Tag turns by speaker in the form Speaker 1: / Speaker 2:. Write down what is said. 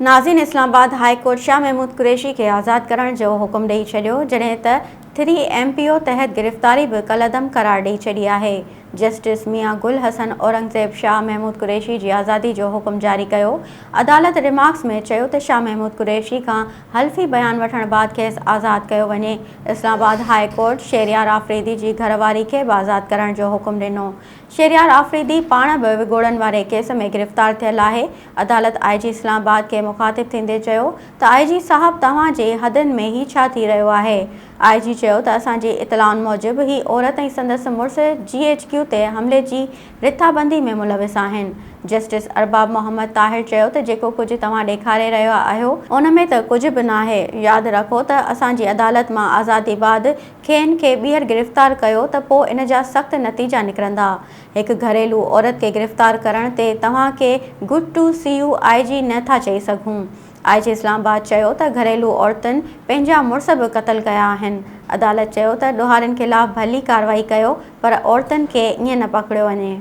Speaker 1: ناظرين Islamabad high court Shah Mahmood Qureshi کي آزاد ڪرڻ جو حڪم ڏئي ڇڏيو جڏهن ته ٿري ايم پي او تحت گرفتاري به ڪالعدم قرار ڏئي ڇڏي آهي. جسٽس ميان گل حسن اورنگزيب شاهه محمود قريشي جي آزادي جو حڪم جاري ڪيو. عدالت ريمارڪس ۾ چيو ته شاهه محمود قريشي کان حلفي بيان وٺڻ بعد کيس آزاد ڪيو وڃي. Islamabad high court Shehryar Afridi جي گهر واري کي به آزاد ڪرڻ جو حڪم ڏنو. شهريار آفريدي پاڻ به وڳوڙن واري ڪيس ۾ گرفتار ٿيل آهي. عدالت آء جي اسلام آباد کي مخاطب ٿيندي چيو ته آء جي صاحب توهان جي حدن ۾ هي ڇا ٿي رهيو آهي؟ آء جي چيو ته اسان جي اطلاعن موجب هي عورت ۽ سندس مڙس جي ايڇ ڪيو تي حملي جي رٿابندي ۾ ملوث آهن. جسٽس ارباب محمد طاهر چيو ته جيڪو ڪجهه توهان ڏيکاري رهيا آهيو ان ۾ ته ڪجهه به ناهي، ياد رکو ته اسان جي عدالت مان آزادي بعد کين کي ٻيهر گرفتار ڪيو ته پوء ان جا سخت نتيجا نڪرندا. هڪ گهريلو عورت کي گرفتار ڪرڻ تي توهان کي good to see you I G نه ٿا چئي سگهون. آء جي اسلام آباد چيو ته گهريلو عورتن پنهنجا مڙس به قتل ڪيا آهن. عدالت چيو ته ڏوهارين خلاف ڀلي ڪارروائي ڪيو پر عورتن کي ائين نه پڪڙيو وڃي.